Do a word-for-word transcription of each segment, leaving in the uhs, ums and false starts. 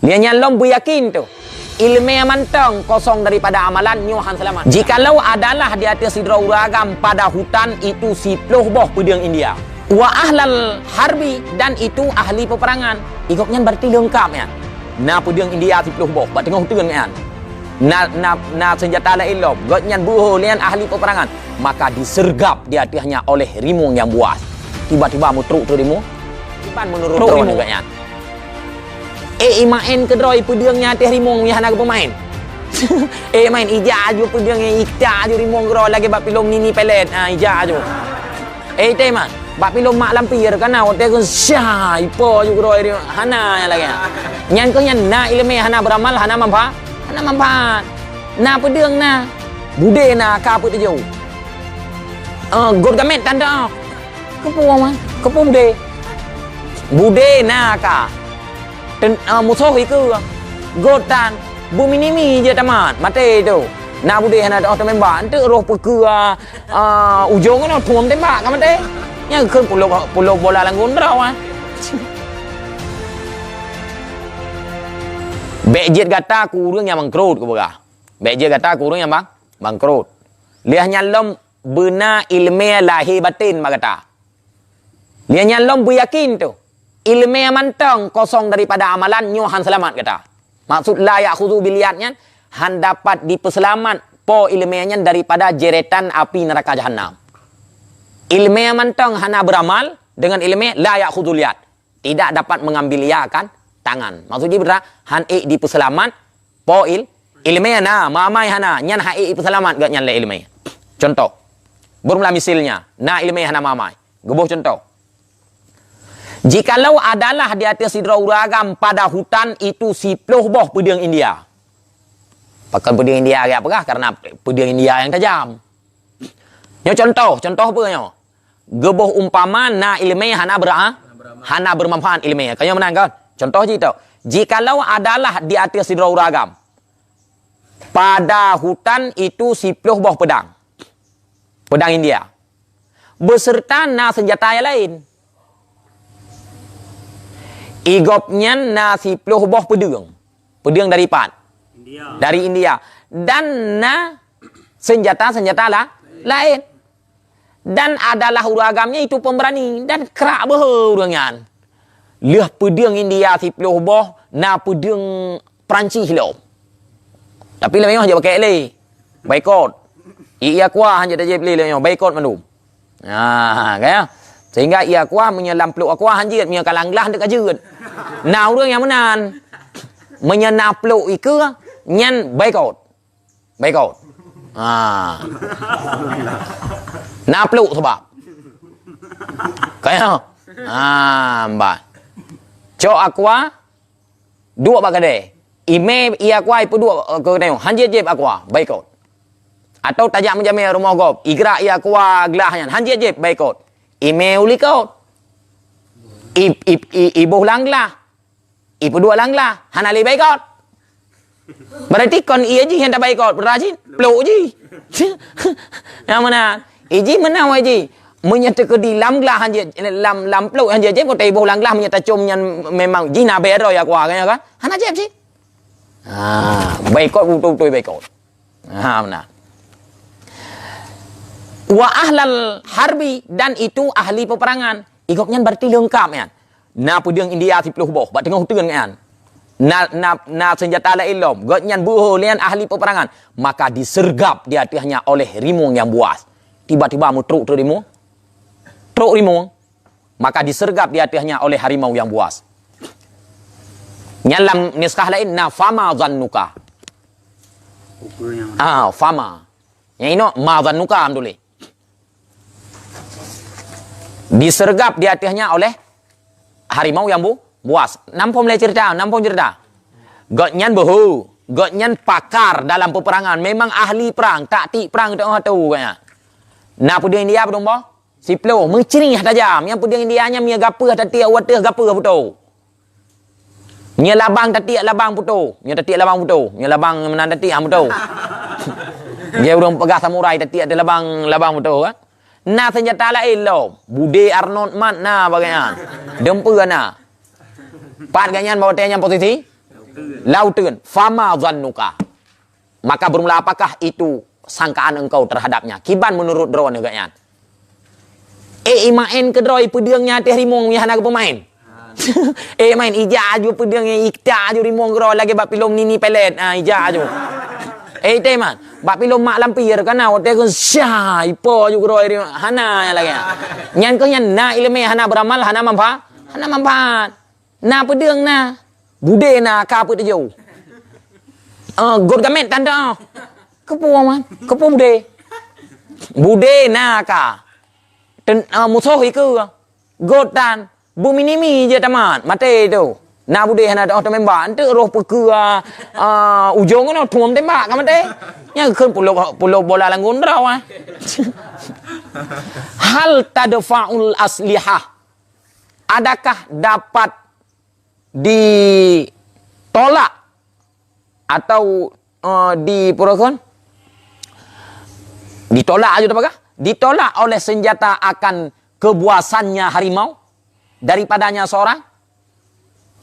Lheueh nyan lom beuyakin tu, ileumèe mantong kosong daripada amalan nyoe han seulamat. Jikalau adalah di ateueh sidroe ureueng agam pada hutan itu siploh boh peudeueng India, wa ahlal harbi, dan itu ahli peperangan, i gobnyan berarti leungkap nyan. Na peudeueng India siploh boh bak teungoh huteun nyan. Na, na, na seunjata laén lom. Gobnyan beuho lé nyan ahli peperangan. Maka disergap di ateuehnya oleh rimueng nyang buas. Tiba-tiba meutrok tu rimueng. Kiban meunurot droeneuh gobnyan. Eh, imaén keudroe peudeueng nyang ateueh rimueng nyang hana geupeumaén. Eh, maén ija aju peudeueng nyang ita aju rimueng keudroe lagèe bak pilom mini pelet. Ha, ija aju. Eh, item man, bak pilom mak lampir ka na watèe keu syah ipo ju keudroe hana nyang lagèe nyan. Nyan keuh nyan na ileumèe hana beuramal, hana manfaat, hana manfaat. Na peudeueng na. Budé na ka peuet teujoh. Eh, got gamét tanda. Keupeue man? Keupeue budé? Budé na ka. Ten, eh, musoh ikeue. Got tan. Beuminimi je tamat. Maté tu. Na budé hana teuh teumembak. Enteuk roh peukeu, ah, ujong nyoe thuam tembak ka maté. Nyang kheun pulo, pulo bola langgun droe, ah. Bèk jeuet gata keu ureueng nyang bangkrot, kupeugah. Bèk jeuet gata keu ureueng nyang bang, bangkrot. Lheueh nyan lom beuna ileumèe lahé batén bak gata. Lheueh nyan lom beuyakin tu, ileumèe mantong kosong daripada amalan nyoe han seulamat gata. Maksud la ya'khudhu bil yad nyan, han dapat dipeuseulamat po ileumèe nyan daripada jeratan api neuraka jahanam. Ileumèe mantong hana beuramal, deungon ileumèe la ya'khudhul yad, tidak dapat mengambil ia akan tangan. Maksud jih beutôi, han ék dipeuseulamat po il-, ileumèe na, mamai hana, nyan han ék ipeuseulamat gobnyan lé ileumèe. Contoh, beureumalah misilnya, na ileumèe hana mamai. Geuboh contoh. Jikalau adalah di ateueh sidroe ureueng agam pada hutan itu siploh boh peudeueng India. Pakon peudeueng India geupeugah? Karena peudeueng India nyang tajam. Nyoe contoh, contoh peue nyoe? Geuboh umpama na ileumèe hana beura-, hana beumanfaat ileumèe. Ka nyoe meunan kan? Contoh jih tu. Jikalau adalah di ateueh sidroe ureueng agam pada hutan itu siploh boh peudang. Peudang India. Beserta na seunjata nyang laén. I gobnyan na siploh boh peudeueng. Peudeueng dari pat? India. Dari India. Dan na seunjata-seunjata la-, laén. Dan adalah ureueng agam nyan itu pemberani dan krak beuhe ureueng nyan. Lheueh peudeueng India siploh boh, na peudeueng Perancis lom. Tapi lagèe nyoe jak pakèk lé. Baikot. Ie aqua han jeuet tajép lé lagèe nyoe, baikot mandum. Ha, kan? Sehingga ie aqua meunyoe lam plôk aqua han jeuet, meunyoe ka lam glah deuek ka jeuet. Na ureueng nyang meunan. Meunyoe na plôk ikeue, nyan baikot. Baikot. Ha. Na plôk sabab. Kaya. Ha, mbah. Cok aqua, duek bak keudè. Imè ie aqua ipeuduek, eh, keu tanyoe. Han jeuet jép aqua, baikot. Atau tajak meujamè rumoh gob, igrak ie aqua glah nyan, han jeuet jép, baikot. Imè u likot. I, i, i, iboh lam glah. Ipeuduek lam glah, hana lé baikot. Berarti kon ie jih nyang tabaikot, berarti plôk jih. Nyang meunan. Ie jih meunan wai jih. Meunyoe teukeudi lam glah han jeuet, lam, lam plôk han jeuet, jép, kota iboh lam glah meunyoe tacom nyan memang jih na bèe droe ie aqua kan, kan? Hana jép jih. Ha, baikot beutôi-beutôi baikot. Ha, meunan. Wa ahlal harbi, dan itu ahli peperangan. I gobnyan berarti leungkap nyan. Na peudeueng India siploh boh, bak teungoh uteuen nyan. Na, na, na seunjata laén lom. Gobnyan beuho lé nyan ahli peperangan. Maka disergap di ateuehnya oleh rimueng nyang buas. Tiba-tiba meutrok trok rimueng. Trok rimueng. Maka disergap di ateuehnya oleh harimau nyang buas. Nyan lam nuskah laén, na fama zannuka. Ah, fama. Nyang inoe ma zannuka, alhamdulillah. Disergap di ateuehnya oleh harimau nyang bu-, buas. Nam phom lé cerita, nam phom cerita. Gobnyan beuhu, gobnyan pakar dalam peperangan, memang ahli perang, taktik perang teuh tu gobnyan. Na peudeueng India padum boh? Siploh, meucrih tajam, nyang peudeueng India nyan meunyoe gapeuh tatiek u ateueh gapeuh putôh. Nyoe labang tatiek labang putôh. Nyoe tatiek labang putôh. Nyoe labang meunan tatiek, ha, putôh. Jai ureueng peugah samurai tatiek di labang, labang putôh, kan? Na seunjata laén lom. Budé Arnold mat na bak gobnyan. Dum peue na. Pat gobnyan bak watèe nyan posisi? Lauteuen. Fama zannuka. Maka bermula apakah itu sangkaan engkau terhadapnya? Kiban menurut droeneuh gobnyan? Eh, imaen keudroe peudeueng nyan ateueh rimueng nyang hana geupeumaen. Eh, maen ija aju peudeueng, ita aju rimueng keudroe lagèe bak pilom nini pelet. Ah, ija aju. Eh, itai man. Bak pilom mak lampir kana watèe keu syah ipo aju keudroe ri-, hana nyang lagèe nyan. Nyan keuh nyan na ileumèe hana beuramal, hana manfaat. Hana manfaat. Na peudeueng na. Budé na ka peuet teujô. Eh, got gamét tanda. Keupeue man? Keupeue budé? Budé na ka. Ten-, eh, musoh ikeue. Got tan. Beumini-mini je tamat. Maté tu. Na budé hana teuoh teumembak. Enteuk roh peukeu, ah, ujong nyoe tuom tembak ka maté. Nyang kheun pulo, pulo bola langgun droe, ah. Hal tadfa'ul aslihah. Adakah dapat ditolak atau, eh, dipeureukeun? Ditolak aju tapakah? Ditolak oleh senjata akan kebuasannya harimau daripadanya seorang?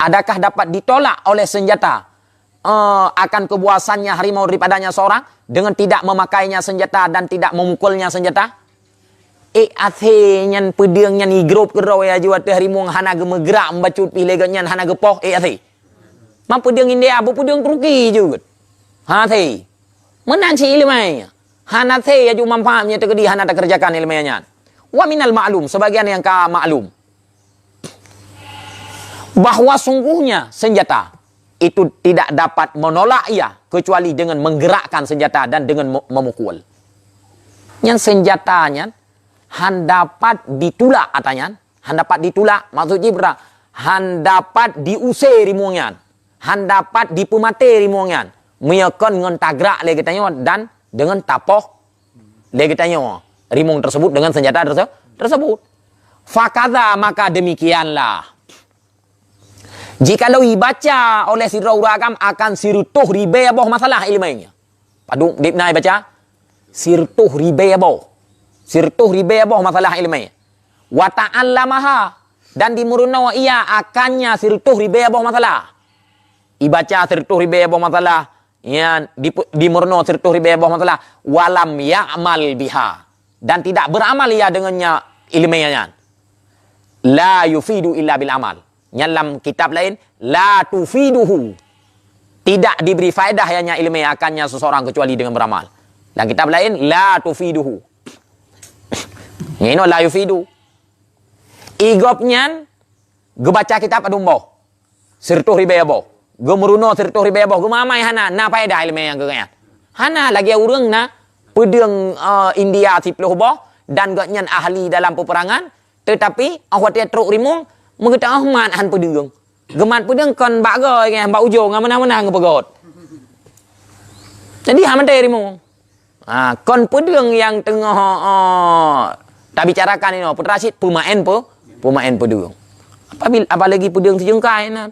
Adakah dapat ditolak oleh senjata, eh, akan kebuasannya harimau daripadanya seorang dengan tidak memakainya senjata dan tidak memukulnya senjata? Ék asé nyan peudeueng nyan igrôp keudroe aju ateueh rimueng hana geumeugerak, meubacut pih lé gobnyan hana geupoh, ék asé. Ma peudeueng India, bu peudeueng Turki jeuet. Hana asé. Meunan cit ileumèe. Hana asé aju manfaat meunyoe teukeudi hana takeureujakan ileumèe nyan. Wa minal ma'lum, sebagian nyang ka maklum. Bahwa sungguhnya senjata itu tidak dapat menolak ia kecuali dengan menggerakkan senjata dan dengan me-, memukul. Nyan senjata nyan han dapat ditulak ata nyan, han dapat ditulak, maksud jih bra, han dapat diusé rimueng nyan, han dapat dipeumaté rimueng nyan, meunyoe kon ngon tagrak lé geutanyoe dan deungon tapoh lé geutanyoe rimueng tersebut dengan senjata terse-, tersebut. Fakadza, maka demikianlah. Jikalau ibaca oleh sidroe ureueng agam akan sireutôh ribèe boh masalah ileumèe nyan. Padum dibna ibaca? Sireutôh ribèe boh. Sireutôh ribèe boh masalah ileumèe. Wa ta'allamaha, dan dimeurunoe ia akannya sireutôh ribèe boh masalah. Ibaca sireutôh ribèe boh masalah, nyan dipe-, dimeurunoe sireutôh ribèe boh masalah, walam ya'mal biha, dan tidak beramal ia dengannya ileumèe nyan. La yufidu illa bil amal. Nyan lam kitab laén, la tufiduhu. Tidak diberi faedah ianya ileumèe akannya seseorang kecuali dengan beramal. Lam kitab laén, la tufiduhu. Nyan inoe la yufidu. Igop nyan geubaca kitab padum boh. Sireutôh ribèe boh. Geumeurunoe sireutôh ribèe boh. Geumamai hana, na faedah ileumèe nyang geuh nyan. Hana lagèe ureueng na peudeueng, eh, India siplôh boh dan gobnyan ahli dalam peperangan, teutapi 'oh watèe trôk rimueng, meugeuteu'oh mat han peudeueng. Geumat peudeueng kon bak goe nyan, bak ujong, meunan-meunan geupeugot. Jadi, han maté rimueng. Ha, kon peudeueng nyang teungoh, oh, tabicarakan inoe, Putra Rasyid peumaén pe-, peumaén peudeueng. Apabila, apalagi peudeueng sijeungkai nyan.